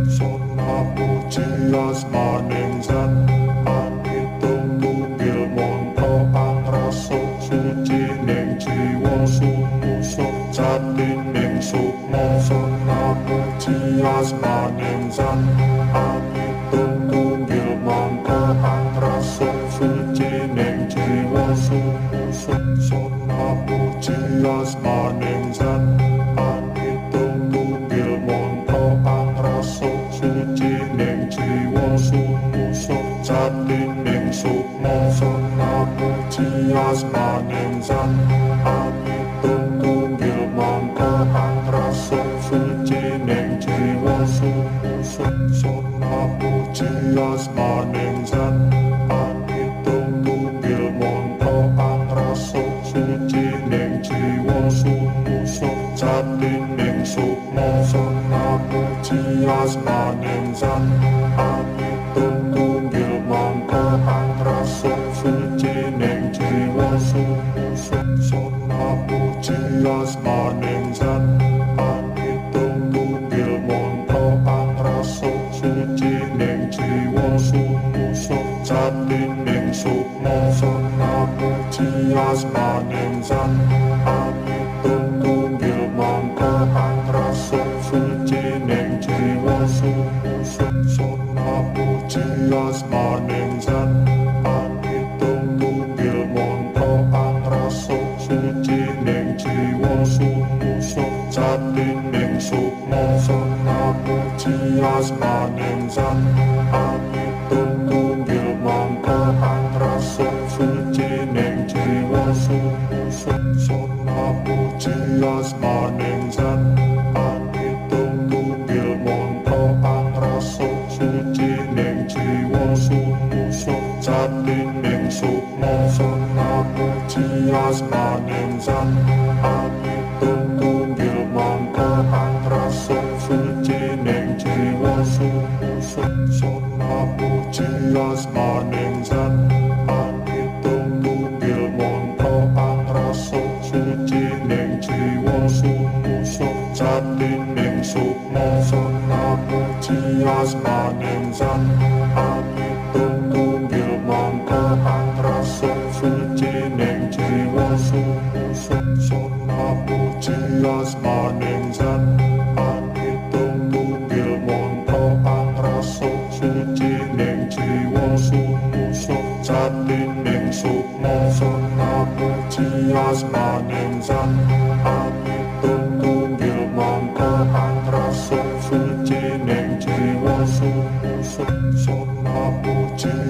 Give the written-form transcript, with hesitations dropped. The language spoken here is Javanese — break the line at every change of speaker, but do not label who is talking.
Sona puji asmaning zat angitung tunggil mantra angrasuk suci ning jiwa sumusup jatining sukma. Sona puji asmaning zat angitung tunggil mantra angrasuk suci ning jiwa sumusup. Sona puji asmaning zat angitung tunggil mantra angrasuk suci ning jiwa sumusup jatining sukma. Sona puji asmaning zat angitung tunggil mantra angrasuk suci ning jiwa sumusup. Sona puji asmaning zat angitung tunggil mantra angrasuk suci ning jiwa sumusup jatining sukma. Sona puji asmaning zat angitung tunggil mantra angrasuk suci ning jiwa sumusup. Sona puji asmaning zat angitung tunggil mantra angrasuk suci ning jiwa sumusup jatining sukma. Sona puji asmaning zat angitung tunggil mantra angrasuk suci ning jiwa sumusup. Sona puji asmaning zat angitung tunggil mantra angrasuk suci ning jiwa sumusup jatining sukma. Sona puji asmaning zat angitung tunggil mantra angrasuk suci ning jiwa sumusup. Sona puji asmaning zat angitung tunggil mantra angrasuk suci ning jiwa sumusup jatining sukma. Sona puji asmaning zat angitung tunggil mantra angrasuk suci ning jiwa sumusup. Sona puji asmaning zat angitung tunggil mantra angrasuk suci ning jiwa sumusup jatining sukma. Sona puji asmaning zat angitung tunggil mantra angrasuk suci ning jiwa sumusup. Sona puji asmaning zat angitung tunggil mantra angrasuk suci ning jiwa sumusup jatining sukma. Sona puji asmaning zat angitung tunggil mantra angrasuk suci ning jiwa sumusup.